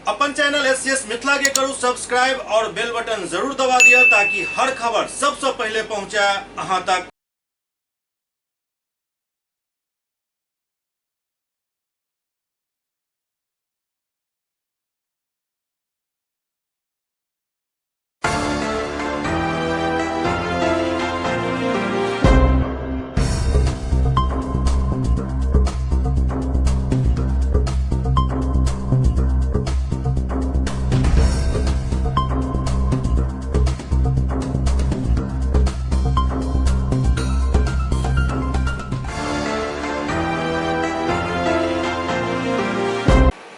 अपन channel SCS Mithila के करू सब्सक्राइब और बेल बटन जरूर दबा दिया ताकि हर खबर सबसे पहले पहुंचे अहां तक।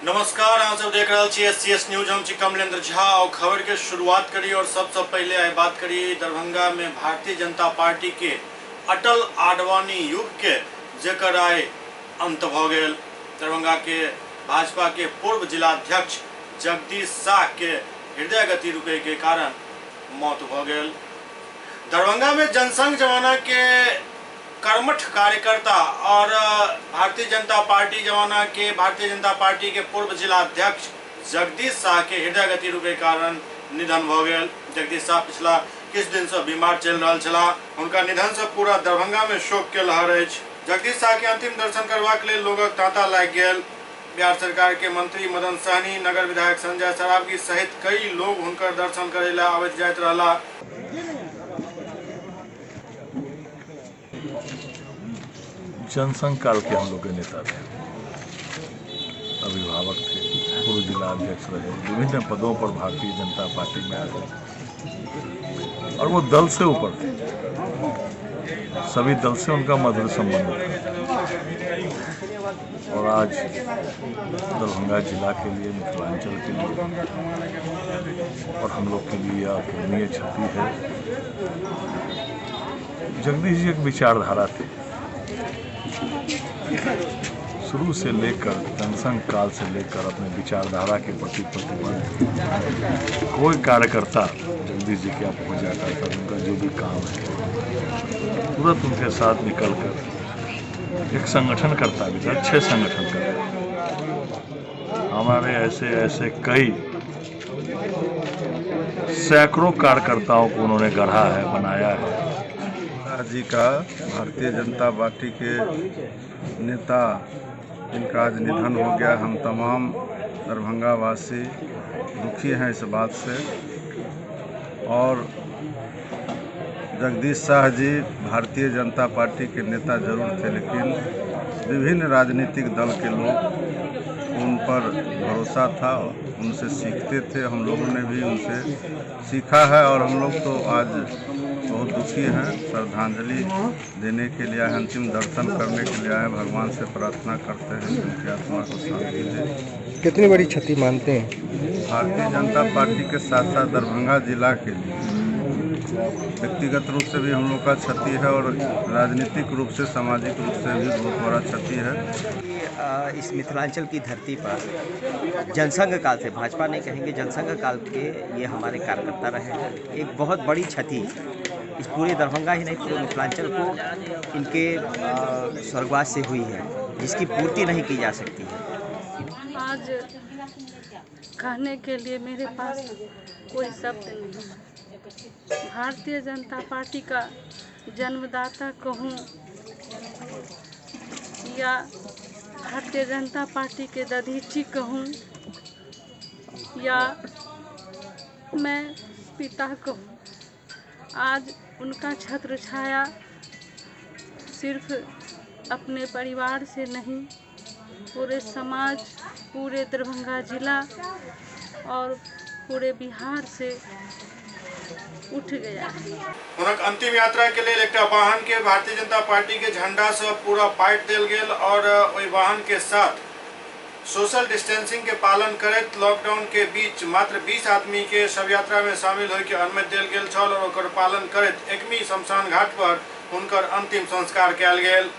नमस्कार, अहाँ सब देख रहल छी एससीएस न्यूज। हम छी कमलेंद्र झा और खबर के शुरुआत करी और सबसे पहले आइ बात करी दरभंगा में भारतीय जनता पार्टी के अटल आडवाणी युग के जेकर आइ अंत भ गेल। दरभंगा के भाजपा के पूर्व जिलाध्यक्ष जगदीश शाह के हृदय गति रुके के कारण मौत भ गेल। दरभंगा में जनसंघ जमाना के कर्मठ कार्यकर्ता और भारतीय जनता पार्टी जमाना के भारतीय जनता पार्टी के पूर्व जिलाध्यक्ष जगदीश शाह के हृदय गति रुके कारण निधन भ गेल। जगदीश शाह पिछला किछु दिन से बीमार चलि रहल छलाह। हुनका निधन से पूरा दरभंगा में शोक के लहर अछि। जगदीश शाह के अंतिम दर्शन करबाक लेल लोगक तांता लागि गेल। बिहार सरकार के मंत्री मदन सहनी, नगर विधायक संजय सरावगी सहित कई लोग हुनकर दर्शन करे ला आबैत जाइत रहला। जनसंघ काल के हम लोग के नेता थे, अभिभावक थे, पूर्व जिला अध्यक्ष रहे, विभिन्न पदों पर भारतीय जनता पार्टी में आए और वो दल से ऊपर थे, सभी दल से उनका मधुर संबंध था। और आज दरभंगा जिला के लिए, मिथिलांचल के लिए और हम लोग के लिए अपूरणीय क्षति है। जगदीश जी एक विचारधारा थे, शुरू से लेकर जनसंघ काल से लेकर अपने विचारधारा के प्रति प्रतिबद्ध। कोई कार्यकर्ता जगदीश जी के यहाँ पहुँच जाता था, उनका जो भी काम है तुरंत उनके साथ निकलकर एक संगठन करता भी था, अच्छे संगठन करता। हमारे ऐसे ऐसे कई सैकड़ों कार्यकर्ताओं को उन्होंने गढ़ा है, बनाया है। जी का भारतीय जनता पार्टी के नेता, इनका आज निधन हो गया। हम तमाम दरभंगा वासी दुखी हैं इस बात से। और जगदीश शाह जी भारतीय जनता पार्टी के नेता जरूर थे, लेकिन विभिन्न राजनीतिक दल के लोग उन पर भरोसा था, उनसे सीखते थे। हम लोगों ने भी उनसे सीखा है और हम लोग तो आज बहुत दुखी हैं। श्रद्धांजलि देने के लिए आए, अंतिम दर्शन करने के लिए आए। भगवान से प्रार्थना करते हैं कि उनकी आत्मा को शांति दे। कितनी बड़ी क्षति मानते हैं? भारतीय जनता पार्टी के साथ साथ दरभंगा जिला के लिए व्यक्तिगत रूप से भी हम लोग का क्षति है और राजनीतिक रूप से, सामाजिक रूप से भी बहुत बड़ा क्षति है। इस मिथिलांचल की धरती पर जनसंघ काल से, भाजपा नहीं कहेंगे, जनसंघ काल के ये हमारे कार्यकर्ता रहे हैं। एक बहुत बड़ी क्षति इस पूरे दरभंगा ही नहीं, पूरे मिथिलांचल को इनके स्वर्गवास से हुई है, जिसकी पूर्ति नहीं की जा सकती है। आज कहने के लिए मेरे पास कोई शब्द नहीं है। भारतीय जनता पार्टी का जन्मदाता कहूँ या भारतीय जनता पार्टी के दधीची कहूँ या मैं पिता कहूँ, आज उनका छत्र छाया सिर्फ अपने परिवार से नहीं, पूरे समाज, पूरे दरभंगा जिला और पूरे बिहार से उठ गया। हुनक अंतिम यात्रा के लेल एकटा वाहन के भारतीय जनता पार्टी के झंडा से पूरा पाटि देल गेल और ओहि वाहन के साथ सोशल डिस्टेंसिंग के पालन करैत लॉकडाउन के बीच मात्र 20 आदमी के शव यात्रा में शामिल होय के अनुमति देल गेल छल और ओकर पालन करैत एकमी शमशान घाट पर हुनकर अंतिम संस्कार कयल गेल।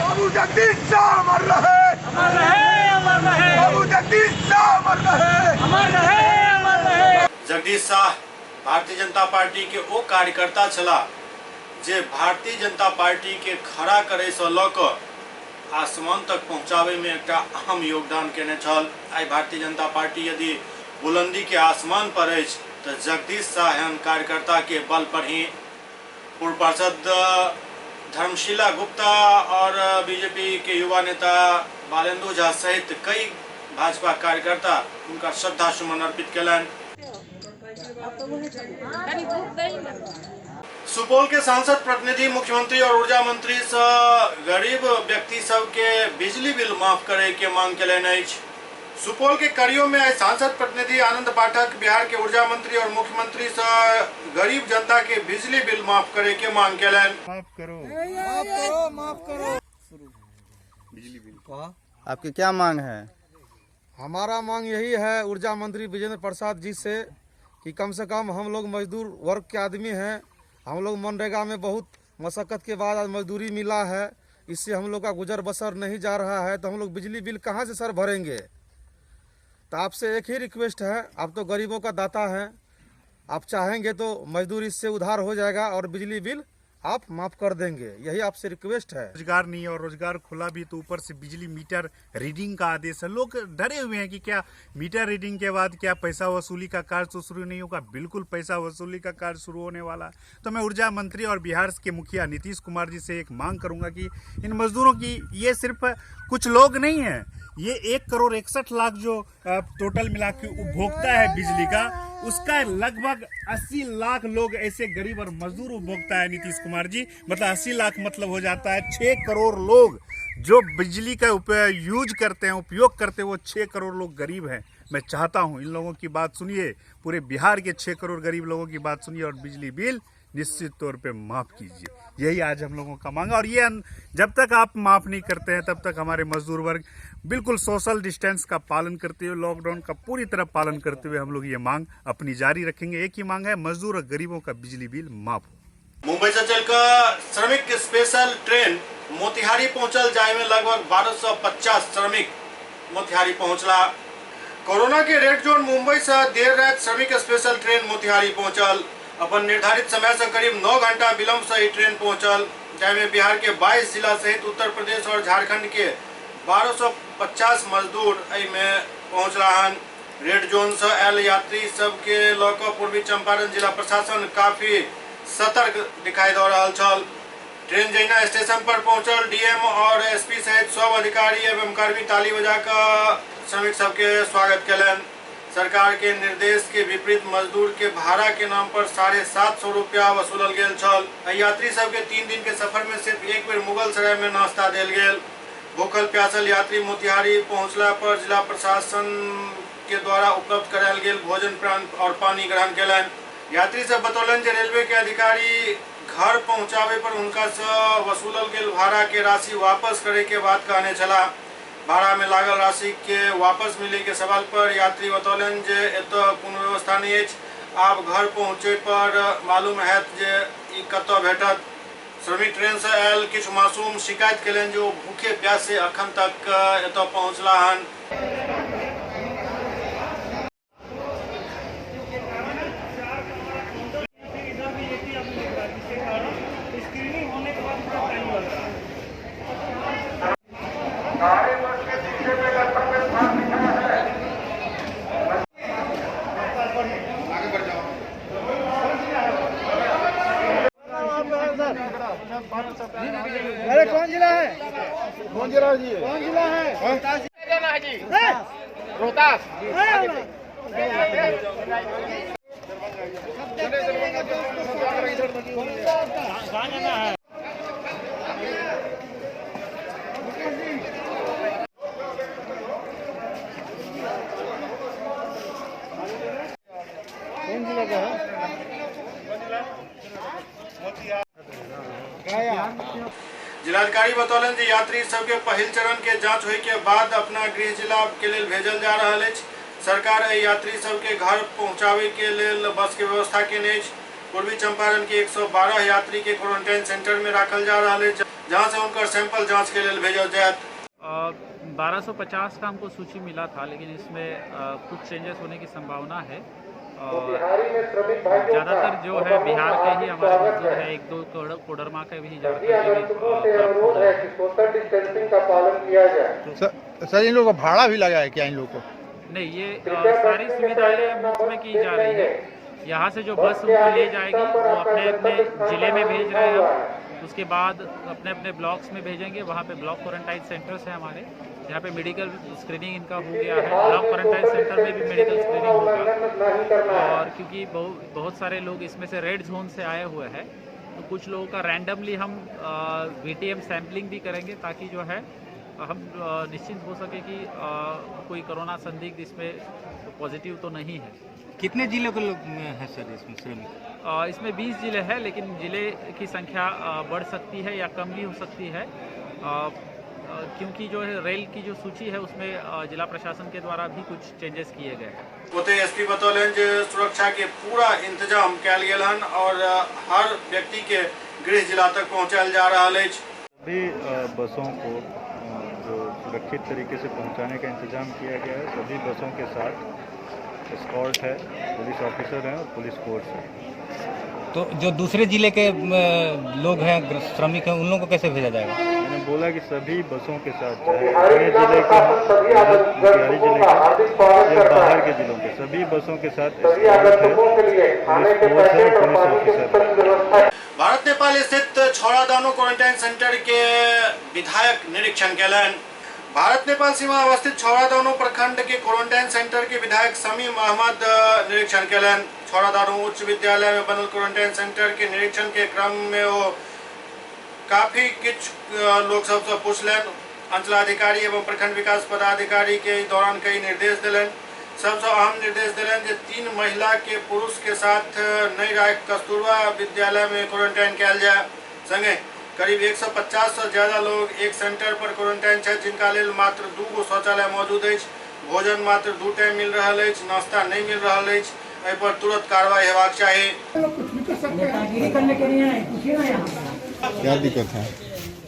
बाबू जगदीश शाह अमर रहे, अमर रहे, अमर रहे। बाबू जगदीश शाह अमर रहे, अमर रहे, अमर रहे। जगदीश शाह भारतीय जनता पार्टी के ओ कार्यकर्ता छलाह जे भारतीय जनता पार्टी के खड़ा करे से लऽ कऽ आसमान तक पहुंचाबे में एकटा अहम योगदान केने छल। आइ भारतीय जनता पार्टी यदि बुलंदी के आसमान पर अछि तऽ जगदीश शाह एहन कार्यकर्ता के बल पर ही। पूर्व पार्षद धर्मशीला गुप्ता और बीजेपी के युवा नेता बालेंदु झा सहित कई भाजपा कार्यकर्ता हुनका श्रद्धा सुमन अर्पित केलनि। सुपौल के सांसद प्रतिनिधि मुख्यमंत्री और ऊर्जा मंत्री से गरीब व्यक्ति सबके बिजली बिल माफ करे के मांग केलनि अछि। सुपौल के करियो में आइ सांसद प्रतिनिधि आनंद पाठक बिहार के ऊर्जा मंत्री और मुख्यमंत्री से गरीब जनता के बिजली बिल माफ करे के मांग केलनि। माफ करो, माफ करो, माफ करो। बिजली बिल आपकी क्या मांग है? हमारा मांग यही है ऊर्जा मंत्री विजेंद्र प्रसाद जी से कि कम से कम हम लोग मजदूर वर्ग के आदमी हैं, हम लोग मनरेगा में बहुत मशक्कत के बाद आज मजदूरी मिला है, इससे हम लोग का गुजर बसर नहीं जा रहा है, तो हम लोग बिजली बिल कहाँ से सर भरेंगे? तो आपसे एक ही रिक्वेस्ट है, आप तो गरीबों का दाता हैं, आप चाहेंगे तो मजदूरी इससे उधार हो जाएगा और बिजली बिल आप माफ़ कर देंगे, यही आपसे रिक्वेस्ट है। रोजगार नहीं है और रोजगार खुला भी तो ऊपर से बिजली मीटर रीडिंग का आदेश है। लोग डरे हुए हैं कि क्या मीटर रीडिंग के बाद क्या पैसा वसूली का कार्य तो शुरू नहीं होगा? बिल्कुल पैसा वसूली का कार्य शुरू होने वाला है। तो मैं ऊर्जा मंत्री और बिहार के मुखिया नीतीश कुमार जी से एक मांग करूंगा कि इन मजदूरों की, ये सिर्फ कुछ लोग नहीं हैं, ये 1 करोड़ 61 लाख जो टोटल मिला के उपभोक्ता है बिजली का, उसका लगभग 80 लाख लोग ऐसे गरीब और मजदूर उपभोक्ता है नीतीश कुमार जी। मतलब 80 लाख मतलब हो जाता है 6 करोड़ लोग जो बिजली का यूज करते हैं, उपयोग करते हैं, वो 6 करोड़ लोग गरीब हैं। मैं चाहता हूं इन लोगों की बात सुनिए, पूरे बिहार के 6 करोड़ गरीब लोगों की बात सुनिए और बिजली बिल निश्चित तौर पे माफ़ कीजिए। यही आज हम लोगों का मांग है और ये जब तक आप माफ़ नहीं करते हैं तब तक हमारे मजदूर वर्ग बिल्कुल सोशल डिस्टेंस का पालन करते हुए, लॉकडाउन का पूरी तरह पालन करते हुए हम लोग ये मांग अपनी जारी रखेंगे। एक ही मांग है, मजदूर और गरीबों का बिजली बिल माफ हो। मुंबई से चलकर श्रमिक स्पेशल ट्रेन मोतिहारी पहुंचल, जाहिमे लगभग 1250 श्रमिक मोतिहारी पहुंचला। कोरोना के रेड जोन मुंबई से देर रात श्रमिक स्पेशल ट्रेन मोतिहारी पहुंचल। अपन निर्धारित समय से करीब 9 घंटा विलंब से ई ट्रेन पहुंचल, जाहिमे बिहार के 22 जिला सहित उत्तर प्रदेश और झारखंड के 1250 मजदूर एहिमे पहुंचला हन। रेड जोन से आयल यात्री सबके लऽ कऽ पूर्वी चंपारण जिला प्रशासन काफी सतर्क दिखाई दऽ रहल छल। ट्रेन जहिना स्टेशन पर पहुंचल, डीएम और एसपी सहित सब अधिकारी एवं कर्मी ताली बजा कऽ श्रमिक सबके स्वागत केलनि। सरकार के निर्देश के विपरीत मजदूर के भाड़ा के नाम पर 750 रुपया वसूलल गेल छल। एहि यात्री सबके 3 दिन के सफर में सिर्फ एक बेर मुगल सराय में नाश्ता देल गेल। भूखल प्यासल यात्री मोतिहारी पहुंचला पर जिला प्रशासन के द्वारा उपलब्ध करायल गेल भोजन प्राण और पानी ग्रहण केलनि। यात्री सब बतौलनि जे रेलवे के अधिकारी घर पहुंचाबे पर हुनका से वसूलल गेल भाड़ा के राशि वापस करे के बात कहने छलाह। भाड़ा में लागल राशि के वापस मिले के सवाल पर यात्री बतौलनि जे एतऽ कोनो व्यवस्था नहि अछि, आब घर पहुंचे पर मालूम हैत जे ई कतऽ भेटत। श्रमिक ट्रेन से आयल किछु मासूम शिकायत केलनि जे ओ भूखे प्यासे अखन तक एतऽ पहुंचला हन। अरे, कौन जिला है? कौन जिला जी? कौन जिला है? रोहतास। कौन जिला का है? जिलाधिकारी बतौलनि जे यात्री सबके पहिल चरण के जांच होय के बाद अपना गृह जिला के लेल भेजल जा रहल अछि। सरकार एहि यात्री सबके घर पहुंचाबे के लेल बस के व्यवस्था केने अछि। पूर्वी चंपारण के 112 यात्री के क्वारंटाइन सेंटर में राखल जा रहल अछि, जहां से हुनकर सैंपल जांच के लेल भेजल जायत। 1250 का हमको सूची मिला था, लेकिन इसमें कुछ चेंजेस होने की संभावना है। और ज़्यादातर जो है बिहार के ही हमारे मजदूर है, एक दो कोडरमा के भी, झारखंड के भी प्राप्त हो रहे हैं। सर इन लोगों को भाड़ा भी लगा है क्या इन लोगों को? नहीं, ये सारी सुविधाएं मुफ्त में की जा रही है। यहाँ से जो बस उनको ले जाएगी वो अपने अपने जिले में भेज रहे हैं हम, उसके बाद अपने अपने ब्लॉक्स में भेजेंगे। वहाँ पे ब्लॉक क्वारंटाइन सेंटर्स हैं हमारे, जहाँ पे मेडिकल स्क्रीनिंग इनका हो गया है। ब्लॉक क्वारंटाइन सेंटर में भी मेडिकल स्क्रीनिंग होगा। और क्योंकि बहुत सारे लोग इसमें से रेड जोन से आए हुए हैं, तो कुछ लोगों का रैंडमली हम VTM sampling भी करेंगे, ताकि जो है हम निश्चिंत हो सके कि कोई कोरोना संदिग्ध इसमें पॉजिटिव तो नहीं है। कितने जिलों के लोग हैं सर इसमें श्रमिक? इसमें 20 जिले हैं, लेकिन जिले की संख्या बढ़ सकती है या कम भी हो सकती है, क्योंकि जो है रेल की जो सूची है उसमें जिला प्रशासन के द्वारा भी कुछ चेंजेस किए गए हैं। ओतहि एसपी बतौलनि जे सुरक्षा के पूरा इंतजाम कयल गेल हन और हर व्यक्ति के गृह जिला तक पहुँचायल जा रहल अछि। सभी बसों को जो सुरक्षित तरीके से पहुंचाने का इंतजाम किया गया है। सभी बसों के साथ एस्कॉर्ट है, पुलिस ऑफिसर हैं और पुलिस फोर्स है। तो जो दूसरे जिले के लोग हैं, श्रमिक हैं, उन लोगों को कैसे भेजा जाएगा? मैंने बोला कि सभी बसों के साथ, चाहे अपने जिले के हों, मोतिहारी जिले के या बाहर के जिलों के, सभी बसों के साथ एस्कॉर्ट है, पुलिस फोर्स है, पुलिस ऑफिसर है। भारत नेपाल स्थित छौड़ादानो क्वारंटाइन सेंटर के विधायक निरीक्षण केलनि। भारत नेपाल सीमा अवस्थित छौड़ादानो प्रखंड के क्वारंटाइन सेंटर के विधायक शमीम अहमद निरीक्षण केलनि। छौड़ादानो उच्च विद्यालय में बनल क्वारंटाइन सेंटर के निरीक्षण के क्रम में वो काफी किछु लोग सबसे पूछलनि। अंचलाधिकारी एवं प्रखंड विकास पदाधिकारी के दौरान कई निर्देश दिलनि। सबसे अहम निर्देश दिलनि जे 3 महिला के पुरुष के साथ नहीं राखि कस्तूरबा विद्यालय में क्वारंटाइन कयल जाय। संगे करीब 150 से ज्यादा लोग एक सेंटर पर क्वारंटाइन छथि, जिनका लेल मात्र 2 गो शौचालय मौजूद अछि। भोजन मात्र 2 टाइम मिल रहल अछि, नाश्ता नहीं मिल रहल अछि। एहि पर तुरंत कार्रवाई हेबाक चाही। क्या दिक्कत है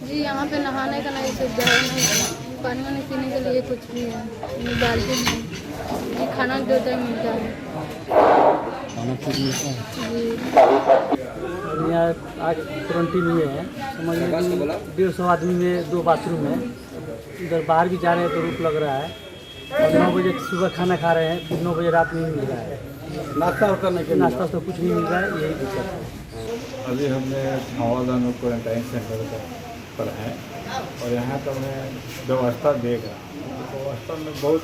जी? यहाँ पे नहाने का नहीं सुविधा है, नहीं पानी वानी पीने के लिए कुछ भी है, नहीं बाल्टी नहीं जी। खाना 2 टाइम मिलता है। खाना ठीक मिलता है जी। यहाँ आज क्वारंटीन हुए हैं, समझ में 150 आदमी में 2 बाथरूम है। इधर बाहर भी जा रहे हैं तो रूप लग रहा है। और 9 बजे सुबह खाना खा रहे हैं, फिर 9 बजे रात में मिल रहा है। नाश्ता होता नहीं, नाश्ता तो कुछ नहीं मिल रहा है, यही दिक्कत है। अभी हमने छौड़ादानो क्वारंटाइन सेंटर पर हैं और यहाँ का मैं व्यवस्था देख रहा हूँ। व्यवस्था में बहुत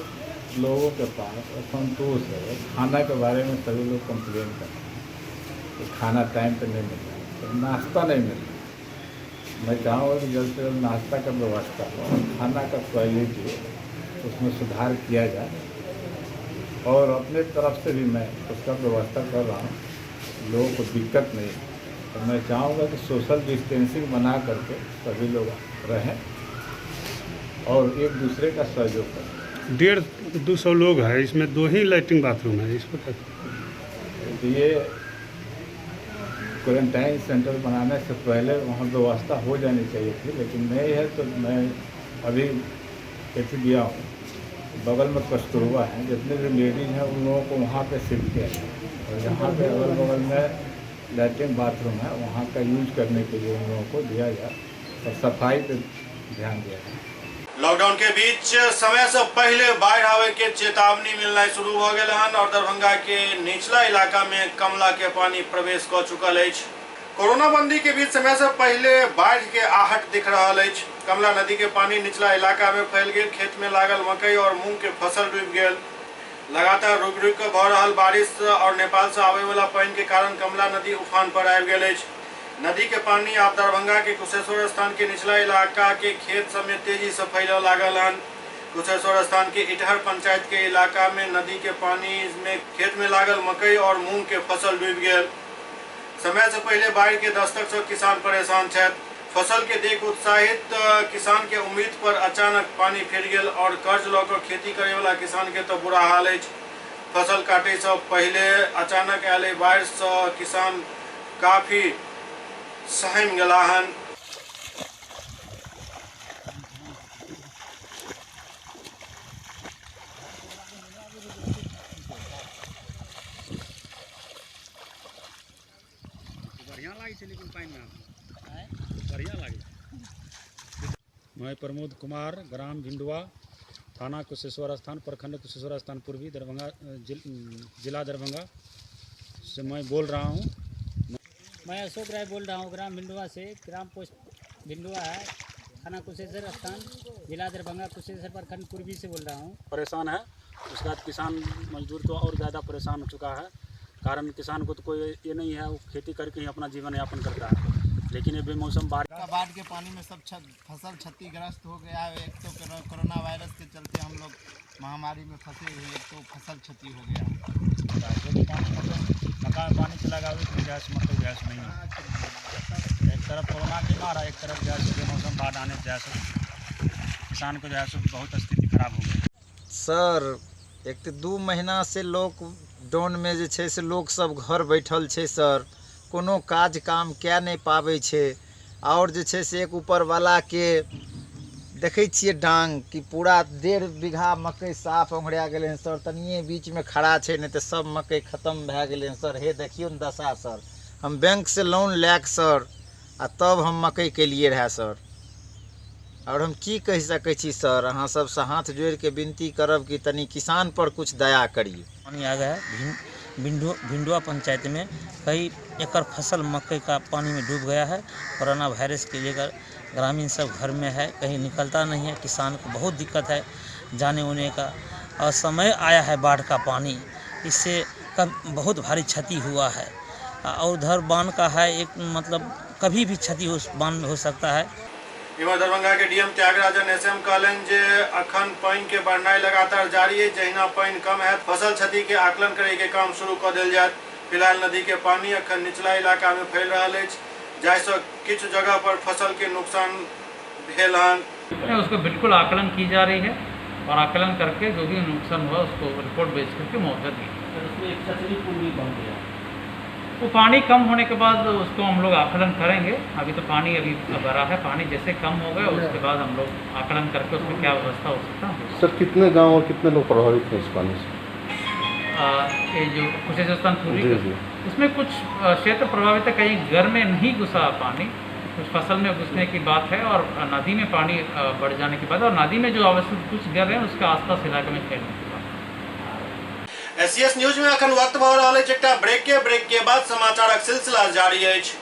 लोगों के पास असंतोष है। खाना के बारे में सभी लोग कंप्लेन कर रहे हैं कि खाना टाइम पर नहीं मिल रहा है, तो नाश्ता नहीं मिल रहा है। मैं चाहूँगा कि जल्द से जल्द नाश्ता का व्यवस्था हो और खाना का क्वालिटी उसमें सुधार किया जाए। और अपने तरफ से भी मैं उसका व्यवस्था कर रहा हूँ, लोगों को दिक्कत नहीं। तो मैं चाहूँगा कि सोशल डिस्टेंसिंग बना करके सभी लोग रहें और एक दूसरे का सहयोग करें। 150-200 लोग हैं, इसमें 2 ही लैट्रिन बाथरूम है। इसको तो ये क्वारंटाइन सेंटर बनाने से पहले वहाँ व्यवस्था हो जानी चाहिए थी, लेकिन नहीं है। तो मैं अभी एथी गया हूँ, बगल में कस्तूरबा है, जितने भी लेडीज़ हैं उन लोगों को वहाँ पे शिफ्ट किया जाए और यहाँ पे अगल बगल में लैट्रिन बाथरूम है, वहाँ का यूज करने के लिए उन लोगों को दिया जाए और सफाई पे ध्यान दिया जाए। लॉकडाउन के बीच समय से पहले बाढ़ आवे के चेतावनी मिलना शुरू हो गए हन और दरभंगा के निचला इलाका में कमला के पानी प्रवेश कर चुकल अछि। कोरोना बंदी के बीच समय से पहले बाढ़ के आहट दिख रहा अछि। कमला नदी के पानी निचला इलाका में फैल गेल, खेत में लागल मकई और मूंग के फसल डूबि गेल। लगातार रुक रुक के भऽ रहल बारिश और नेपाल से आवे वाला पानि के कारण कमला नदी उफान पर आबि गेल अछि। नदी के पानी आब दरभंगा के कुशेश्वर स्थान के निचला इलाका के खेत सब में तेजी से फैलऽ लागल हन। कुशेश्वर स्थान के इटहर पंचायत के इलाका में नदी के पानी में खेत में लागल मकई और मूंग के फसल डूबि गेल। समय से पहले बाढ़ के दस्तक से किसान परेशान छथि। फसल के देख उत्साहित किसान के उम्मीद पर अचानक पानी फिर गेल और कर्ज लऽ कऽ खेती करे वाला किसान के तो बुरा हाल अछि। फसल काटे से पहले अचानक आयल बाढ़ से किसान काफी सहमि गेला हन। लागै छै, लेकिन पानिमे बढ़िआँ लागै छै। मैं प्रमोद कुमार, ग्राम भिंडुआ, थाना कुशेश्वर स्थान, प्रखंड कुशेश्वर स्थान पूर्वी, दरभंगा जिला दरभंगा से मैं बोल रहा हूँ। मैं अशोक राय बोल रहा हूँ, ग्राम भिंडुआ से, ग्राम पोस्ट भिंडुआ है, थाना कुशेश्वर स्थान, जिला दरभंगा, कुशेश्वर प्रखंड पूर्वी से बोल रहा हूँ। परेशान है, उसके बाद किसान मजदूर तो और ज़्यादा परेशान हो चुका है। कारण किसान को तो कोई ये नहीं है, वो खेती करके ही अपना जीवन यापन करता है, लेकिन ये बेमौसम बारिश बाढ़ के पानी में सब फसल क्षतिग्रस्त हो गया है। एक तो कोरोना वायरस के चलते हम लोग महामारी में फंसे हुए, एक तो फसल क्षति हो गया। मकान में पानी चला गया तो गैस मतलब गैस नहीं है। एक तरफ कोरोना की मार है, एक तरफ गैस बेमौसम बाढ़ आने से किसान को जो है बहुत स्थिति खराब हो गई। सर एक तो 2 महीना से लॉकडाउन में जे छै से लोग सब घर बैठल छै सर, कोनो काज काम कए नहि पाबै छै। और जे छै से एक ऊपरवाला के देखै छियै डांग कि पूरा 1.5 बीघा मकई साफ ओंघरा गेलै हन सर, तनिए बीचमे खड़ा छै, नहि तऽ सब मकई खत्म भए गेलै हन सर। हे देखियौ ने दशा सर, हम बैंक से लोन लए कऽ सर आ तब हम मकई केलिए रहए सर। और हम की कहि सकै छी सर, अहाँ सबसँ हाथ जोड़िके विनती करब कि तनी किसान पर कुछ दया करिए। पानी आ गया है भिंडुआ पंचायत में, कई एकड़ फसल मकई का पानी में डूब गया है। कोरोना वायरस के लेकर ग्रामीण सब घर में है, कहीं निकलता नहीं है। किसान को बहुत दिक्कत है जाने उने का, और समय आया है बाढ़ का पानी, इससे कब बहुत भारी क्षति हुआ है। और उधर बांध का है एक मतलब कभी भी क्षति उस बांध में हो सकता है। इम्हर दरभंगा के डीएम त्यागराजन एसएम कहलनि जे अखन पानि के बढ़नाइ लगातार जारी है, जहिना पानि कम है फसल क्षति के आकलन करे के काम शुरू कऽ देल जायत। फिलहाल नदी के पानी अखन निचला इलाका में फैल रहल अछि, जाहिसँ किछु जगह पर फसल के नुकसान भेल हन। उसको बिल्कुल आकलन की जा रही है और आकलन करके जो भी नुकसान हुआ उसको रिपोर्ट भेज करके मुआवजा दिया। उसमें एक छतरी पुल भी बन गया, वो पानी कम होने के बाद उसको हम लोग आकलन करेंगे। अभी तो पानी अभी भरा है, पानी जैसे कम हो गया उसके बाद हम लोग आकलन करके उसमें क्या व्यवस्था हो सकता है। सर कितने गांव और कितने लोग प्रभावित हैं इस पानी से? ये जो कुशेश्वर पूर्वी उसमें कुछ क्षेत्र प्रभावित है, कहीं घर में नहीं घुसा पानी, कुछ फसल में घुसने की बात है और नदी में पानी बढ़ जाने की बात है, और नदी में जो आवश्यक कुछ घर है उसके आसपास इलाके में फैलने की बात। एससीएस न्यूज में अखन वक्त भऽ रहल अछि एकटा ब्रेक के बाद समाचारक सिलसिला जारी अछि।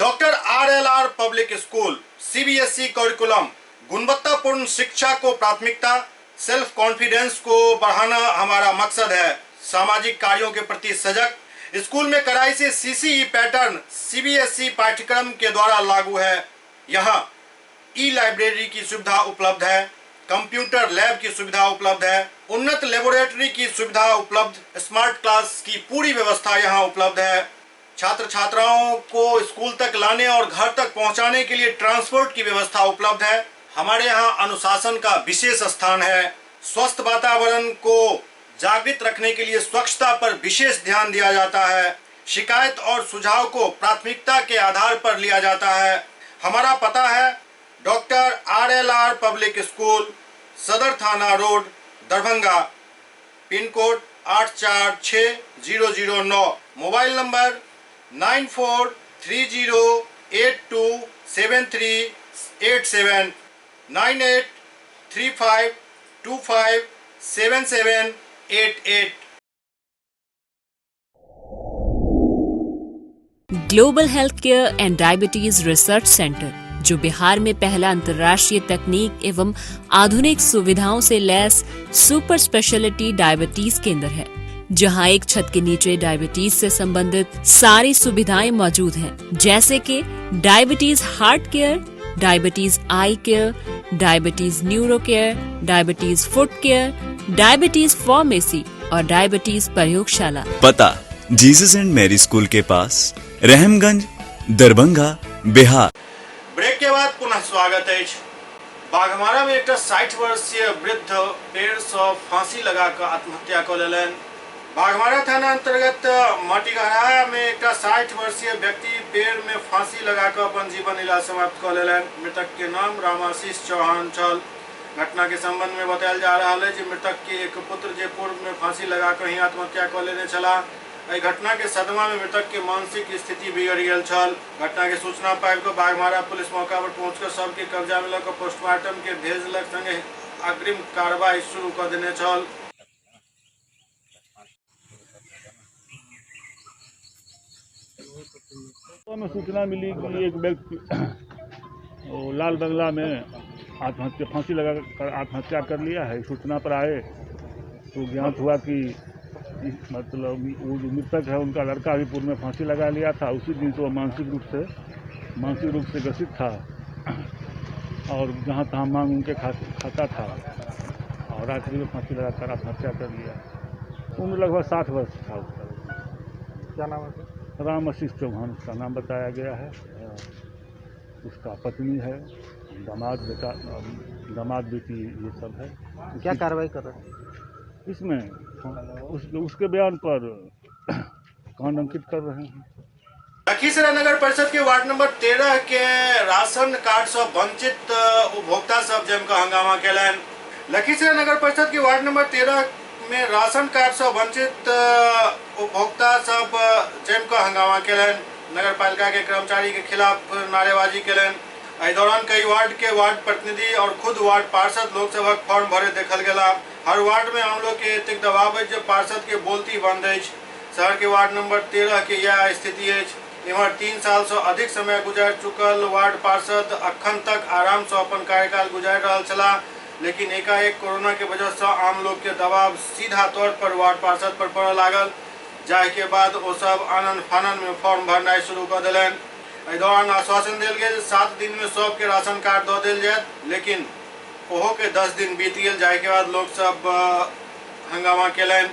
Doctor RLR public school CBSE curriculum, गुणवत्तापूर्ण शिक्षा को प्राथमिकता, सेल्फ कॉन्फिडेंस को बढ़ाना हमारा मकसद है, सामाजिक कार्यों के प्रति सजग, स्कूल में कड़ाई से सीसीई पैटर्न सीबीएसई पाठ्यक्रम के द्वारा लागू है। यहाँ ई लाइब्रेरी की सुविधा उपलब्ध है, कंप्यूटर लैब की सुविधा उपलब्ध है, उन्नत लेबोरेटरी की सुविधा उपलब्ध, स्मार्ट क्लास की पूरी व्यवस्था यहाँ उपलब्ध है। छात्र छात्राओं को स्कूल तक लाने और घर तक पहुँचाने के लिए ट्रांसपोर्ट की व्यवस्था उपलब्ध है। हमारे यहाँ अनुशासन का विशेष स्थान है। स्वस्थ वातावरण को जागृत रखने के लिए स्वच्छता पर विशेष ध्यान दिया जाता है। शिकायत और सुझाव को प्राथमिकता के आधार पर लिया जाता है। हमारा पता है doctor RLR public school, Sadar थाना road, Darbhanga, pin code 846009, mobile number 9430827387, 9835257788। Global health care and diabetes research centre, जो बिहार में पहला अंतर्राष्ट्रीय तकनीक एवं आधुनिक सुविधाओं से लैस सुपर स्पेशलिटी डायबिटीज केंद्र है, जहां एक छत के नीचे डायबिटीज से संबंधित सारी सुविधाएं मौजूद हैं, जैसे कि diabetes heart care, diabetes eye care, diabetes neuro care, diabetes foot care, diabetes pharmacy और डायबिटीज प्रयोगशाला। पता जीसस एंड मैरी स्कूल के पास, रहमगंज, दरभंगा, बिहार। ब्रेक के बाद पुनः स्वागत है। बाघमारा में एक 60 वर्षीय वृद्ध पेड़ से फांसी लगाकर आत्महत्या कर लेलनि। बाघमारा थाना अंतर्गत मटिगढ़ा में एक 60 वर्षीय व्यक्ति पेड़ में फांसी लगाकर अपन जीवन लीला समाप्त कर लेलनि। मृतक के नाम रामाशीष चौहान छल। घटना के संबंध में बतायल जा रहा है जे मृतक के एक पुत्र जे पूर्व में फांसी लगाकर ही आत्महत्या कर लेने छलाह। एहि घटना के सदमा में मृतक के मानसिक स्थिति बिगड़ि गेल छल। घटना के सूचना पाबि कऽ बाघमारा पुलिस मौका पर पहुंच कऽ शव के कब्जा में लऽ कऽ पोस्टमार्टम के भेजलक, संगे अग्रिम कार्रवाई शुरू कऽ देने छल। में सूचना मिली कि एक व्यक्ति वो लाल बंगला में आत्महत्या, फांसी लगा कर आत्महत्या कर लिया है। सूचना पर आए तो ज्ञात हुआ कि मतलब वो जो मृतक है उनका लड़का भी पूर्व में फांसी लगा लिया था। उसी दिन से वो मानसिक रूप से ग्रसित था और जहाँ तहाँ मांग उनके खाता था और रात्रि में फांसी लगाकर आत्महत्या कर लिया। उम्र लगभग 60 वर्ष था उसका। क्या नाम है? राम आशीष चौहान उसका नाम बताया गया है। उसका पत्नी है, दामाद, बेटा, दामाद, बेटी, ये सब है। क्या कार्रवाई कर रहे हैं इसमें? उसके बयान पर कांड अंकित कर रहे हैं। लखीसराय नगर परिषद के वार्ड नंबर 13 के राशन कार्ड से वंचित उपभोक्ता सब जमकर हंगामा केलनि। लखीसराय नगर परिषद के वार्ड नंबर 13 में राशन कार्ड से वंचित उपभोक्ता सब जमकर हंगामा केलनि। नगर पालिका के कर्मचारी के खिलाफ नारेबाजी केलनि। एहि दौरान कई वार्ड के वार्ड प्रतिनिधि और खुद वार्ड पार्षद लोक सभक फॉर्म भरे देखल गेला। हर वार्ड में आम लोग के एतेक दबाव अछि जे पार्षद के बोलती बंद अछि। शहर के वार्ड नंबर 13 के यह स्थिति अछि। इम्हर 3 साल से अधिक समय गुजारि चुकल वार्ड पार्षद अखन तक आराम से अपन कार्यकाल गुजारि रहल छलाह, लेकिन एकाएक कोरोना के वजह से आम लोग के दबाव सीधा तौर पर वार्ड पार्षद पर पड़य लागल, जाहि के बाद ओ सब आनन फानन में फॉर्म भरनाइ शुरू कऽ देलनि। एहि दौरान आश्वासन देल गेल 7 दिन में सबके राशन कार्ड दऽ देल जायत, लेकिन ओहो के 10 दिन बीत गेल, जाहि के बाद लोग सब हंगामा केलनि।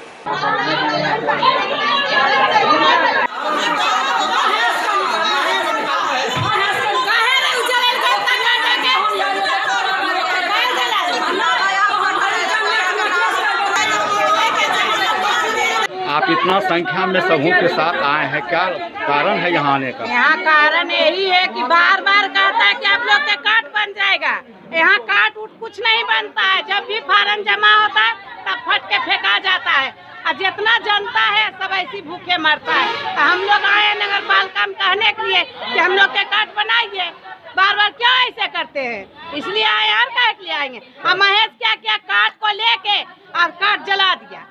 आप इतना संख्या में समूह के साथ आए हैं, क्या कारण है यहाँ आने का? यहाँ कारण यही है कि बार बार कहता है कि आप लोग के कार्ड बन जाएगा, यहाँ कार्ड उठ कुछ नहीं बनता है। जब भी फार्म जमा होता है तब फट के फेंका जाता है और जितना जनता है सब ऐसी भूखे मरता है। तो हम लोग आए नगर पालिका में कहने के लिए कि हम लोग के कार्ड बनाइए, बार बार क्यों ऐसे करते हैं, इसलिए आए और काहे के लिए आएंगे। हम महेश क्या क्या कार्ड को लेके और कार्ड जला दिया।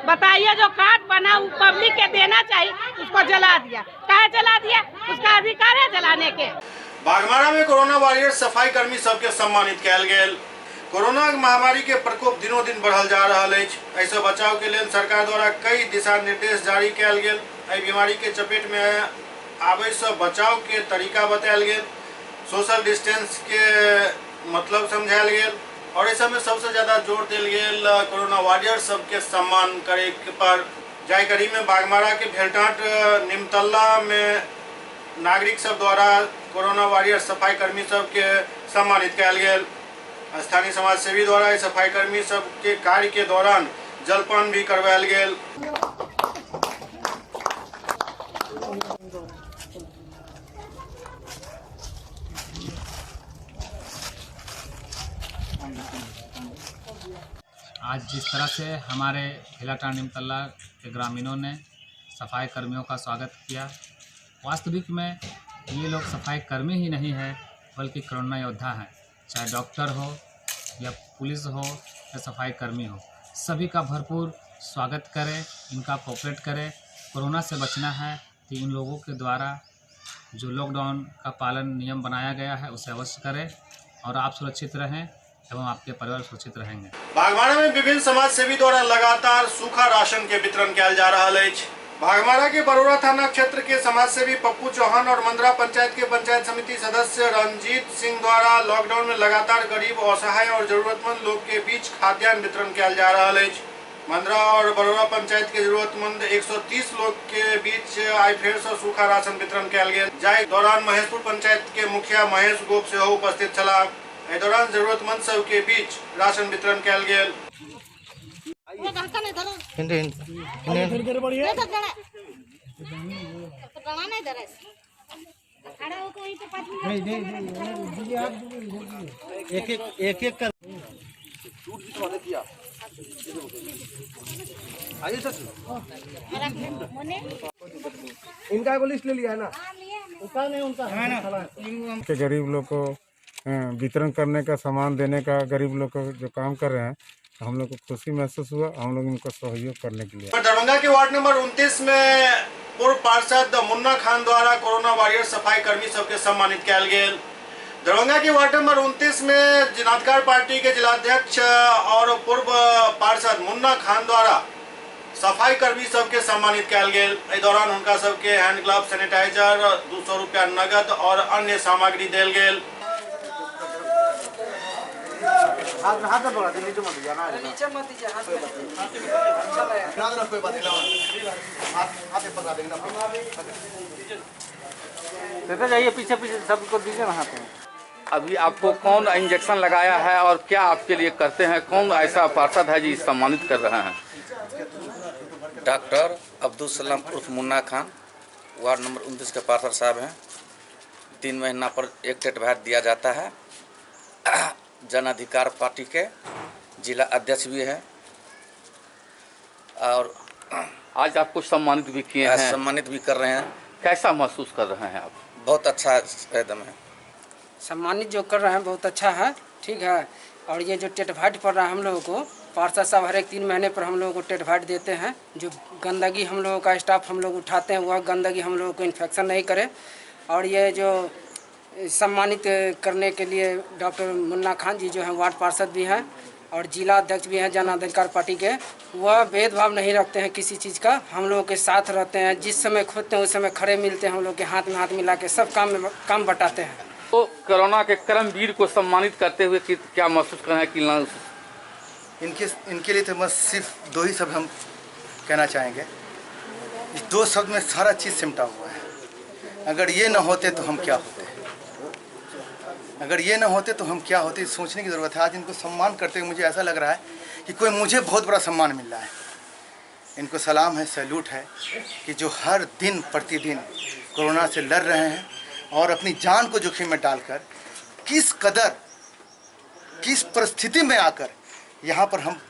बताइए, जो कार्ड बना वो पब्लिक के देना चाहिए, उसको जला दिया। काहे जला दिया? उसका अधिकार है जलाने के। बागमारा में कोरोना वॉरियर सफाई कर्मी सबके सम्मानित कयल गेल। कोरोना महामारी के प्रकोप दिनों दिन बढ़ल जा रहल अछि। एहिसँ बचाव के लेल सरकार द्वारा कई दिशा निर्देश जारी कयल गेल। एहि बीमारी के चपेट में आबै से बचाव के तरीका बतायल गेल, सोशल डिस्टेंस के मतलब समझायल गेल और एहि सबमे सबसे ज्यादा जोर देल गेल कोरोना वॉरियर सबके सम्मान करे पर। जाहि कड़ी में बागमारा के भेलटाट निमतल्ला में नागरिक सब द्वारा कोरोना वॉरियर सफाई कर्मी सबके सम्मानित कयल गेल। स्थानीय समाजसेवी द्वारा सफाई कर्मी सबके कार्य के दौरान जलपान भी करवायल गेल। आज जिस तरह से हमारे भेलाटांड़ निमतल्ला के ग्रामीणों ने सफाई कर्मियों का स्वागत किया, वास्तविक में ये लोग सफाई कर्मी ही नहीं है बल्कि कोरोना योद्धा हैं। चाहे डॉक्टर हो या पुलिस हो या सफाई कर्मी हो, सभी का भरपूर स्वागत करें, इनका कोऑपरेट करें। कोरोना से बचना है तो इन लोगों के द्वारा जो लॉकडाउन का पालन नियम बनाया गया है उसे अवश्य करें और आप सुरक्षित रहें एवं आपके परिवार सुरक्षित रहेंगे। बागमारा में विभिन्न समाज सेवी द्वारा लगातार सूखा राशन के वितरण किया जा रहा है। बागमारा के बरोरा थाना क्षेत्र के समाजसेवी पप्पू चौहान और मंदरा पंचायत के पंचायत समिति सदस्य रंजीत सिंह द्वारा लॉकडाउन में लगातार गरीब, असहाय और जरूरतमंद लोग के बीच खाद्यान्न वितरण किया जा रहा है। मंदरा और बरोरा पंचायत के जरूरतमंद 130 लोग के बीच आई फेर से सूखा राशन वितरण कयल गेल, जाहि दौरान महेशपुर पंचायत के मुखिया महेश गोप सेहो उपस्थित छलाह। एहि दौरान जरूरतमंद सब के बीच राशन वितरण कयल गेल। एक एक एक कर इनका एगो लिस्ट ले लिया है ना? उनका नहीं, उनका के गरीब लोग को वितरण करने का, सामान देने का, गरीब लोग को जो काम कर रहे हैं, हम लोग को खुशी महसूस हुआ। हम लोग उनका सहयोग करने के लिए। दरभंगा के वार्ड नंबर 29 में पूर्व पार्षद मुन्ना खान द्वारा कोरोना वॉरियर सफाई कर्मी सबके सम्मानित कयल गेल। दरभंगा के वार्ड नंबर 29 में जनाधिकार पार्टी के जिलाध्यक्ष और पूर्व पार्षद मुन्ना खान द्वारा सफाई कर्मी सबके सम्मानित कयल गेल। एहि दौरान हुनका सबके हैंड ग्लव, सैनिटाइजर, 200 रुपया नगद और अन्य सामग्री देल गेल। हाथ हाथ में पकड़ा, नीचे मत दीजिए ना, नीचे मत दीजिए, हाथ में ना ना, कोई बात नहीं, हाथ हाथ में पकड़ा देंगे ना। देते जाइए पीछे पीछे, सबको दीजिए ना हाथ में। अभी आपको कौन इंजेक्शन लगाया है और क्या आपके लिए करते हैं? कौन ऐसा पार्षद है जी सम्मानित कर रहे हैं? डॉक्टर अब्दुल सलाम उर्फ मुन्ना खान, वार्ड नंबर 29 के पार्षद साहब हैं। 3 महीना पर एक टेट भार दिया जाता है। जन अधिकार पार्टी के जिला अध्यक्ष भी हैं और आज आपको सम्मानित भी किए हैं। सम्मानित भी कर रहे हैं। कैसा महसूस कर रहे हैं आप? बहुत अच्छा एकदम है। सम्मानित जो कर रहे हैं बहुत अच्छा है, ठीक है। और ये जो टेट भाट पड़ रहा है हम लोगों को, पार्षद साहब हर एक 3 महीने पर हम लोगों को टेट भाट देते हैं। जो गंदगी हम लोगों का स्टाफ हम लोग उठाते हैं, वह गंदगी हम लोगों को इन्फेक्शन नहीं करे। और ये जो सम्मानित करने के लिए डॉक्टर मुन्ना खान जी जो हैं, वार्ड पार्षद भी हैं और जिला अध्यक्ष भी हैं जन अधिकार पार्टी के, वह भेदभाव नहीं रखते हैं किसी चीज़ का, हम लोगों के साथ रहते हैं। जिस समय खोजते हैं उस समय खड़े मिलते हैं, हम लोग के हाथ में हाथ मिला के सब काम में काम बटाते हैं। तो कोरोना के कर्मवीर को सम्मानित करते हुए क्या महसूस कर रहे हैं? कि इनके लिए तो बस सिर्फ 2 ही शब्द हम कहना चाहेंगे। इस 2 शब्द में सारा चीज़ सिमटा हुआ है। अगर ये न होते तो हम क्या होते, अगर ये न होते तो हम क्या होते, सोचने की ज़रूरत है। आज इनको सम्मान करते हुए मुझे ऐसा लग रहा है कि कोई मुझे बहुत बड़ा सम्मान मिल रहा है। इनको सलाम है, सैल्यूट है कि जो हर दिन प्रतिदिन कोरोना से लड़ रहे हैं और अपनी जान को जोखिम में डालकर किस कदर किस परिस्थिति में आकर यहाँ पर हम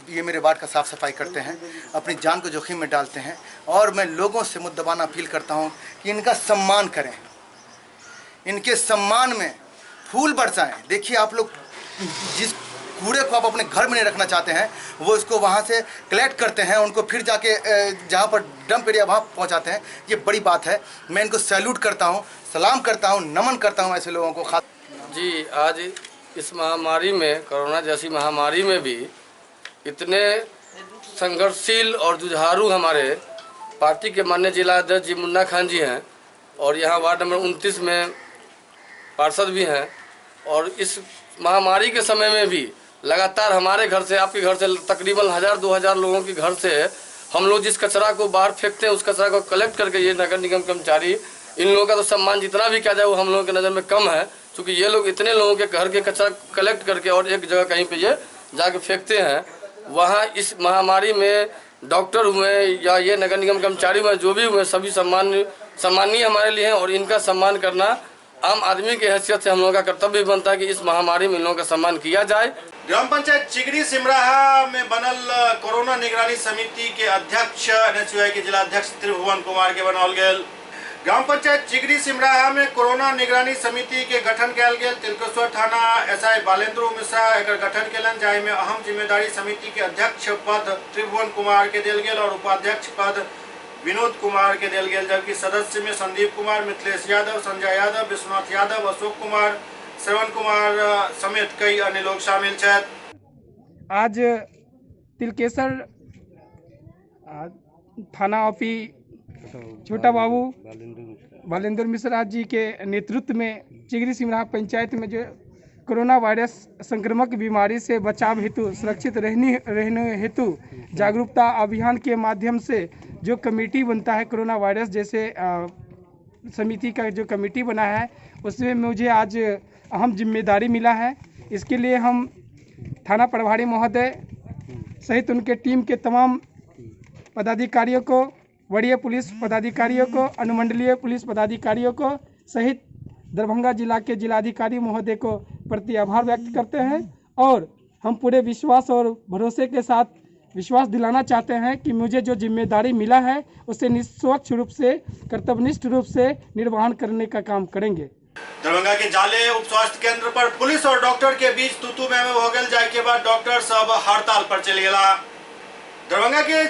ये मेरे वार्ड का साफ़ सफाई करते हैं, अपनी जान को जोखिम में डालते हैं। और मैं लोगों से मुद्दबाना अपील करता हूँ कि इनका सम्मान करें, इनके सम्मान में फूल बरसाएं। देखिए आप लोग जिस कूड़े को आप अपने घर में नहीं रखना चाहते हैं वो इसको वहाँ से कलेक्ट करते हैं, उनको फिर जाके जहाँ पर डंप एरिया वहाँ पहुँचाते हैं। ये बड़ी बात है। मैं इनको सैल्यूट करता हूँ, सलाम करता हूँ, नमन करता हूँ ऐसे लोगों को। खास जी, आज इस महामारी में, कोरोना जैसी महामारी में भी इतने संघर्षशील और जुझारू हमारे पार्टी के माननीय जिला अध्यक्ष जी मुन्ना खान जी हैं और यहाँ वार्ड नंबर 29 में पार्षद भी हैं। और इस महामारी के समय में भी लगातार हमारे घर से, आपके घर से तकरीबन 1000-2000 लोगों के घर से हम लोग जिस कचरा को बाहर फेंकते हैं उस कचरा को कलेक्ट करके ये नगर निगम कर्मचारी, इन लोगों का तो सम्मान जितना भी किया जाए वो हम लोगों के नज़र में कम है, क्योंकि ये लोग इतने लोगों के घर के कचरा कलेक्ट करके और एक जगह कहीं पे ये जाके फेंकते हैं। वहाँ इस महामारी में डॉक्टर हुए या ये नगर निगम कर्मचारी हुए, जो भी हुए, सभी सम्माननीय हमारे लिए हैं। और इनका सम्मान करना आम आदमी की हैसियत से हम लोगों का कर्तव्य भी बनता है कि इस महामारी में इन लोगों का सम्मान किया जाए। ग्राम पंचायत चिगरी सिमराहा में बनल कोरोना निगरानी समिति के अध्यक्ष एनएसयूआई के जिलाध्यक्ष त्रिभुवन कुमार के बनाओल गेल। ग्राम पंचायत चिगरी सिमराहा में कोरोना निगरानी समिति के गठन कयल गेल। तिलकेश्वर थाना एसआई बालेंद्र मिश्रा एकर गठन केलनि, जाहि में अहम जिम्मेदारी समिति के अध्यक्ष पद त्रिभुवन कुमार के देल गेल और उपाध्यक्ष पद विनोद कुमार के देल गेल, जबकि सदस्य में संदीप कुमार, मिथिलेश यादव, संजय यादव, विश्वनाथ यादव, अशोक कुमार, श्रवण कुमार समेत कई अन्य लोग शामिल छथि। आज तिलकेश्वर थाना ओपी छोटा बाबू बालेंद्र मिश्रा जी के नेतृत्व में चिगरी सिमराहा पंचायत में जो कोरोना वायरस संक्रामक बीमारी से बचाव हेतु सुरक्षित रहने हेतु जागरूकता अभियान के माध्यम से जो कमेटी बनता है, कोरोना वायरस जैसे समिति का जो कमेटी बना है, उसमें मुझे आज अहम जिम्मेदारी मिला है। इसके लिए हम थाना प्रभारी महोदय सहित उनके टीम के तमाम पदाधिकारियों को, वरीय पुलिस पदाधिकारियों को, अनुमंडलीय पुलिस पदाधिकारियों को सहित दरभंगा जिला के जिलाधिकारी महोदय को प्रति आभार व्यक्त करते हैं। और हम पूरे विश्वास और भरोसे के साथ विश्वास दिलाना चाहते हैं कि मुझे जो जिम्मेदारी मिला है उसे निष्पक्ष रूप से, कर्तव्यनिष्ठ रूप से निर्वहन करने का काम करेंगे। दरभंगा के जाले उप स्वास्थ्य केंद्र पर पुलिस और डॉक्टर के बीच तूतू मैमे हो गेल, जाय के बाद डॉक्टर सब हड़ताल पर चलि गेला। दरभंगा के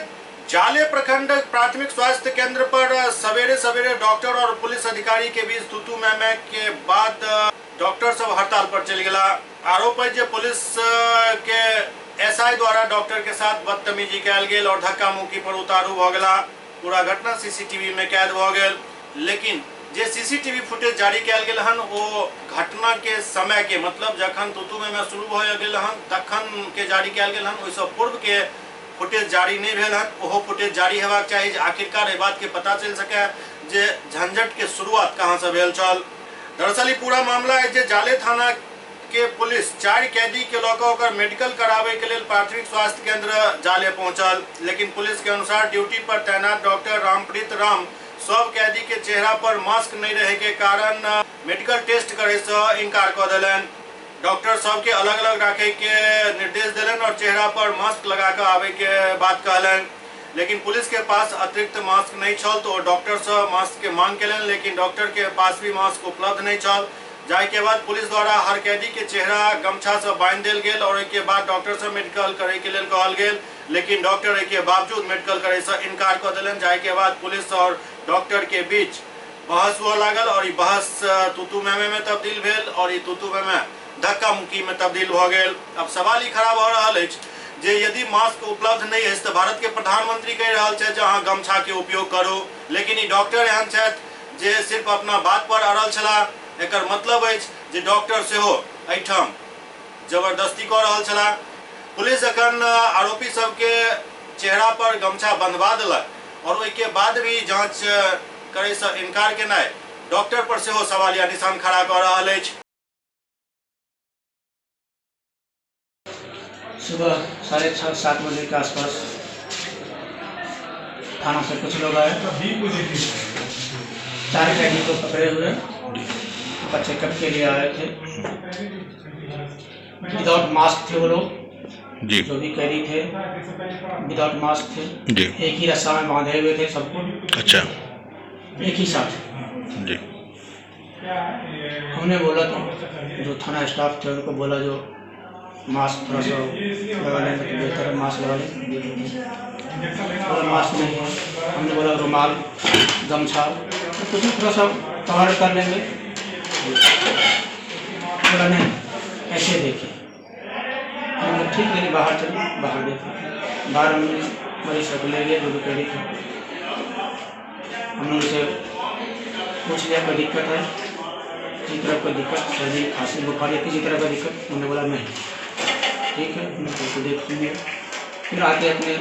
जाले प्रखंड प्राथमिक स्वास्थ्य केंद्र पर सवेरे सवेरे डॉक्टर और पुलिस अधिकारी के बीच तूतू मैमे के बाद डॉक्टर सब हड़ताल पर चलि गेला। आरोप है जे पुलिस के एसआई द्वारा डॉक्टर के साथ बदतमीजी कयल गेल और धक्का मुक्की पर उतारू भ गेला। पूरा घटना सीसीटीवी में कैद भ गेल, लेकिन जे सीसीटीवी फुटेज जारी कयल गेल हन ओ घटना के समय के, मतलब जखन तूतू मैमे शुरू भ गेल हन तखन के जारी कयल गेल हन, ओहिसँ पूर्व के फुटेज जारी नहीं भेल हन। ओहो फुटेज जारी हेबाक चाही जे आखिरकार एहि बात के पता चलि सके जे झंझट के शुरुआत कहाँ से भेल छल। दरअसल ई पूरा मामला है जे जाले थाना के पुलिस 4 कैदी के लऽ कऽ ओकर मेडिकल कराबे के लेल प्राथमिक स्वास्थ्य केंद्र जाले पहुंचल, लेकिन पुलिस के अनुसार ड्यूटी पर तैनात डॉक्टर रामप्रीत राम सब कैदी के चेहरा पर मास्क नहीं रहे के कारण मेडिकल टेस्ट करे से इनकार कऽ देलनि। डॉक्टर सबके अलग अलग राखे के निर्देश देलनि और चेहरा पर मास्क लगा के आबे के बात कहलनि, लेकिन पुलिस के पास अतिरिक्त मास्क नहीं छल तो डॉक्टर से मास्क के मांग केलनि, लेकिन डॉक्टर के पास भी मास्क उपलब्ध नहीं छल। जाय के बाद पुलिस द्वारा हर कैदी के चेहरा गमछा से बांधि देल गेल और के बाद डॉक्टर से मेडिकल करे के लेल कहल गेल, लेकिन डॉक्टर के बावजूद मेडिकल करे से इनकार कऽ देलनि। जाय के बाद पुलिस और डॉक्टर के बीच बहस हुआ लागल और ई बहस तूतू मैमे में तब्दील भेल और ई तूतू मैमे धक्का मुक्की में तब्दील भऽ गेल। अब सवाल ई खड़ा भऽ रहल अछि जे यदि मास्क उपलब्ध नहीं अछि तऽ भारत के प्रधानमंत्री कहि रहल छथि जे अहाँ गमछा के उपयोग करू, लेकिन ई डॉक्टर एहन छथि जे सिर्फ अपना बात पर अड़ल छलाह। एकर मतलब अछि जे डॉक्टर सेहो एहिठाम जबरदस्ती कऽ रहल छलाह। पुलिस जखन आरोपी सबके चेहरा पर गमछा बंधवा देलक और ओहिके बाद भी जांच करे से इनकार केनाइ डॉक्टर पर सेहो सवालिया निशान खड़ा कऽ रहल अछि। सुबह 6:30 7 बजे के आसपास थाना से कुछ लोग आए, 4 कैदी को पकड़े हुए उनका चेकअप के लिए आए थे। विदाउट मास्क थे वो लोग जी, जो भी कैदी थे विदाउट मास्क थे जी, एक ही रस्सा में बांधे हुए थे सबको। अच्छा, एक ही साथ जी। हमने बोला तो जो थाना स्टाफ थे उनको बोला जो मास्क थोड़ा सा लगा लेंगे तो बेहतर है, मास्क लगा लें। बोला मास्क नहीं है, हमने बोला रुमाल गमछा तो कुछ थोड़ा सा कवर कर लेंगे। बोला नहीं ऐसे देखिए। हमने ठीक है बाहर चलो, बाहर देखे, बाहर हमने मरीज सब ले गए जो भी कैदी थे। हमने उनसे पूछ लिया कोई दिक्कत है, किसी तरह कोई दिक्कत, सर्दी खांसी बुखार या किसी तरह का दिक्कत। उन्होंने बोला नहीं। ठीक है, हमने उसको देख लिया। फिर आके अपने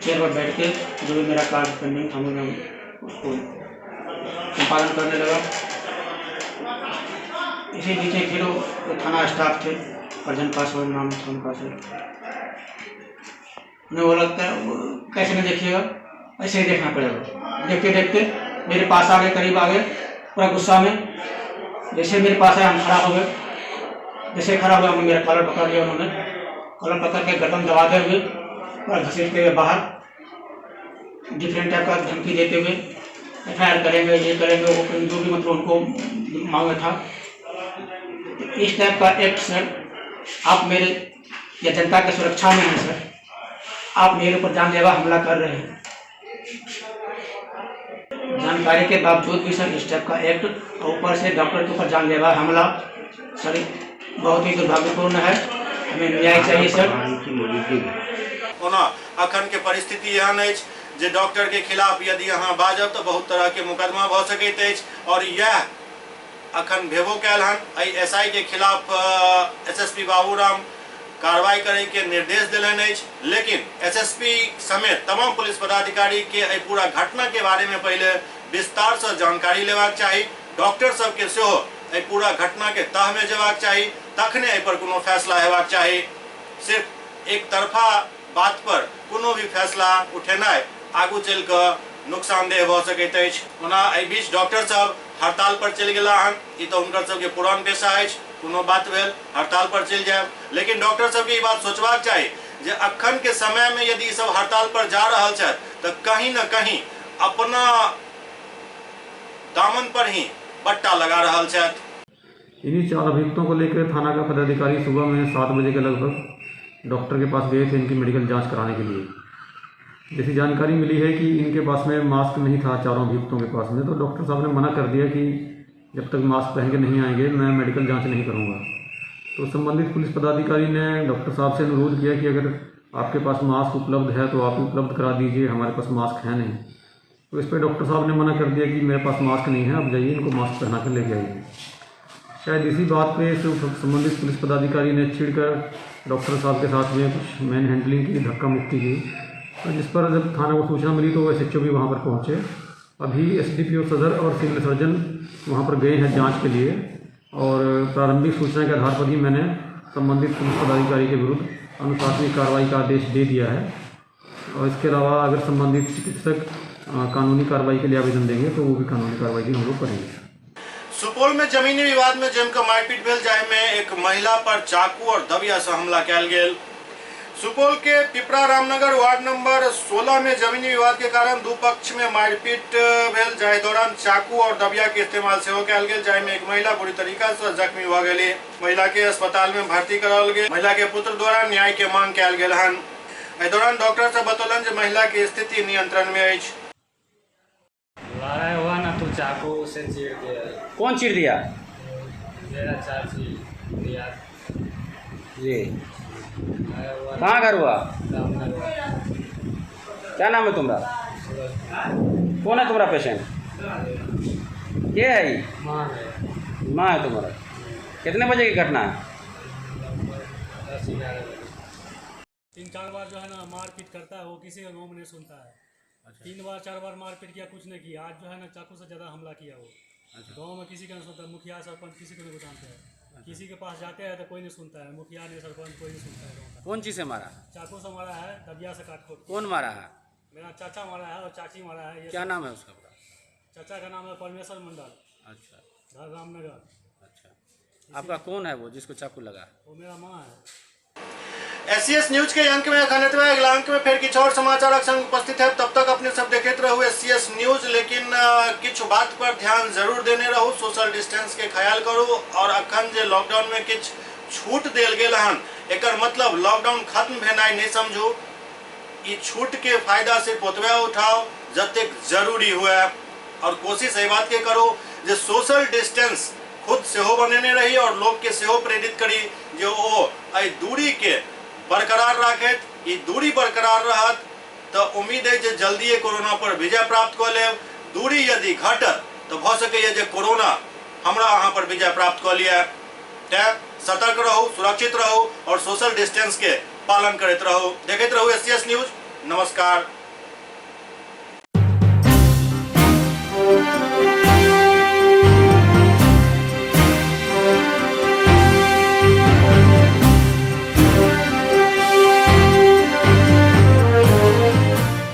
चेयर पर बैठ के जो भी मेरा कार्य पेंडिंग था मैं उसको संपादन करने लगा। इसी बीच फिर वो थाना स्टाफ थे, अर्जन पासवान नाम था उनका से, उन्हें वो लगता है कैसे नहीं देखिएगा, ऐसे ही देखना पड़ेगा। देखते देखते मेरे पास आ गए, करीब आ गए पूरा गुस्सा में। जैसे मेरे पास आए हम खड़ा हो गए, जैसे खड़ा हुआ हमने मेरा कॉलर पकड़ लिया। उन्होंने कॉलर पकड़ के गर्दन दबाते हुए पूरा घसीटते हुए बाहर, डिफरेंट टाइप का धमकी देते हुए, एफआईआर करेंगे, ये करेंगे, वो करेंगे, जो भी मतलब उनको मांगा था। इस टाइप का एक्ट सर आप मेरे या जनता के सुरक्षा में हैं सर, आप मेरे ऊपर जानलेवा हमला कर रहे हैं। जानकारी के बावजूद भी सर इस टाइप का एक्ट और ऊपर से डॉक्टर के ऊपर जानलेवा हमला सर बहुत ही दुर्भाग्यपूर्ण है। हमें न्याय चाहिए सर। ओना अखन के परिस्थिति एहन अछि जे डॉक्टर के खिलाफ यदि अहाँ बाजब तो बहुत तरह के मुकदमा भऽ सकैत अछि और यह अखन भेबो कयल हन। एहि एसआई के खिलाफ एसएसपी बाबूराम कार्रवाई करे के निर्देश देलनि अछि, लेकिन एसएसपी समेत तमाम पुलिस पदाधिकारी के एहि पूरा घटना के बारे में पहले विस्तार से जानकारी लेबाक चाही। डॉक्टर सबके सेहो एहि पूरा घटना के तह में जेबाक चाही, तखने एहि पर कोनो फैसला हेबाक चाही। सिर्फ एक तरफा बात पर कोनो भी फैसला उठेनाइ आगू चलि कऽ नुकसानदेह भऽ सकैत अछि। ओना एहि बीच डॉक्टर सब हड़ताल पर चलि गेला हन, ई तऽ हुनकर सबके पुरान पेशा अछि, कोनो बात भेल हड़ताल पर चलि जायब, लेकिन डॉक्टर सबके ई बात सोचबाक चाही जे अखन के समय में यदि ई सब हड़ताल पर जा रहल छथि तऽ कहीं न कहीं अपना दामन पर ही बट्टा लगा रहल छथि। इन्हीं 4 अभियुक्तों को लेकर थाना का पदाधिकारी सुबह में 7 बजे के लगभग डॉक्टर के पास गए थे इनकी मेडिकल जांच कराने के लिए। जैसी जानकारी मिली है कि इनके पास में मास्क नहीं था चारों अभियुक्तों के पास में, तो डॉक्टर साहब ने मना कर दिया कि जब तक मास्क पहन के नहीं आएंगे मैं मेडिकल जांच नहीं करूंगा। तो संबंधित पुलिस पदाधिकारी ने डॉक्टर साहब से अनुरोध किया कि अगर आपके पास मास्क उपलब्ध है तो आप उपलब्ध करा दीजिए, हमारे पास मास्क है नहीं। तो इस पर डॉक्टर साहब ने मना कर दिया कि मेरे पास मास्क नहीं है, आप जाइए इनको मास्क पहना कर लेके आइए। शायद इसी बात पे संबंधित पुलिस पदाधिकारी ने चिढ़कर डॉक्टर साहब के साथ में कुछ मैन हैंडलिंग की, धक्का मुक्की की, और जिस पर जब थाना को सूचना मिली तो SHO भी वहाँ पर पहुँचे। अभी SDPO सदर और सिविल सर्जन वहाँ पर गए हैं जांच के लिए, और प्रारंभिक सूचना के आधार पर ही मैंने संबंधित पुलिस पदाधिकारी के विरुद्ध अनुशासनिक कार्रवाई का आदेश दे दिया है। और इसके अलावा अगर संबंधित चिकित्सक कानूनी कार्रवाई के लिए आवेदन देंगे तो वो भी कानूनी कार्रवाई भी हम लोग करेंगे। सुपौल में जमीनी विवाद में जमकर मारपीट भेल, जाहि में एक महिला पर चाकू और दबिया से हमला कयल गेल। सुपौल के पिपरा रामनगर वार्ड नंबर 16 में जमीनी विवाद के कारण दू पक्ष में मारपीट भेल, जाहि दौरान चाकू और दबिया के इस्तेमाल सेहो कयल गेल, जाहि में एक महिला बुरी तरीका से जख्मी भ गेली। महिला के अस्पताल में भर्ती कराओल गेल। महिला के पुत्र द्वारा न्याय के मांग कयल गेल हन। एहि दौरान डॉक्टर सब बतौलनि जे महिला के स्थिति नियंत्रण में अछि। लड़ाई हुआ ना तो चाकू से चीर दिया। कौन चीर दिया? मेरा चाची दिया जी। कहाँ घर हुआ? क्या नाम है तुम्हारा? कौन है तुम्हारा पेशेंट? ये है ये? माँ है। माँ है तुम्हारा। कितने बजे की घटना है? 10-11 बजे। 3-4 बार जो है ना मारपीट करता है, वो किसी का गाँव में नहीं सुनता है। अच्छा। 3 बार 4 बार मारपीट किया, कुछ नहीं किया। आज जो है ना चाकू से ज़्यादा हमला किया वो। अच्छा। गाँव में किसी का नहीं सुनता, मुखिया सरपंच किसी को नहीं जानते हैं। अच्छा। किसी के पास जाते हैं तो कोई नहीं सुनता है, मुखिया नहीं सरपंच कोई नहीं सुनता है गाँव का। कौन चीज़ से मारा? चाकू से मारा है, दबिया से काट खोट। कौन मारा है? मेरा चाचा मारा है और चाची मारा है। ये क्या नाम है उसका? चाचा का नाम है परमेश्वर मंडल। अच्छा। घर रामनगर। अच्छा, आपका कौन है वो जिसको चाकू लगा? वो मेरा माँ है। एससीएस न्यूज के अंक में अखन एतबे। अगला अंक में फिर किछु और समाचारक संग उपस्थित है। तब तक अपने सब देखैत रहू एससीएस न्यूज। लेकिन किछु बात पर ध्यान जरूर देने रहू, सोशल डिस्टेंस के ख्याल करू। और अखन जे लॉकडाउन में किछु छूट देल गेल हन, एकर मतलब लॉकडाउन खत्म भेनाइ नहीं समझू। ई छूट के फायदा सिर्फ ओतबे उठाओ जतेक जरूरी हुए। और कोशिश एहि बात के करू जे सोशल डिस्टेंस खुद सेहो बनेने रही और लोग के सेहो प्रेरित करी जे ओ एहि दूरी के बरकरार राखैत। ई दूरी बरकरार रहत तो उम्मीद है जे जल्दिए कोरोना पर विजय प्राप्त कऽ लेब। दूरी यदि घटत तो भऽ सकैए जे कोरोना हमरा अहाँ पर विजय प्राप्त कऽ लिअ। तैं सतर्क रहू, सुरक्षित रहू और सोशल डिस्टेंस के पालन करैत रहू। देखैत रहू एससीएस न्यूज। नमस्कार।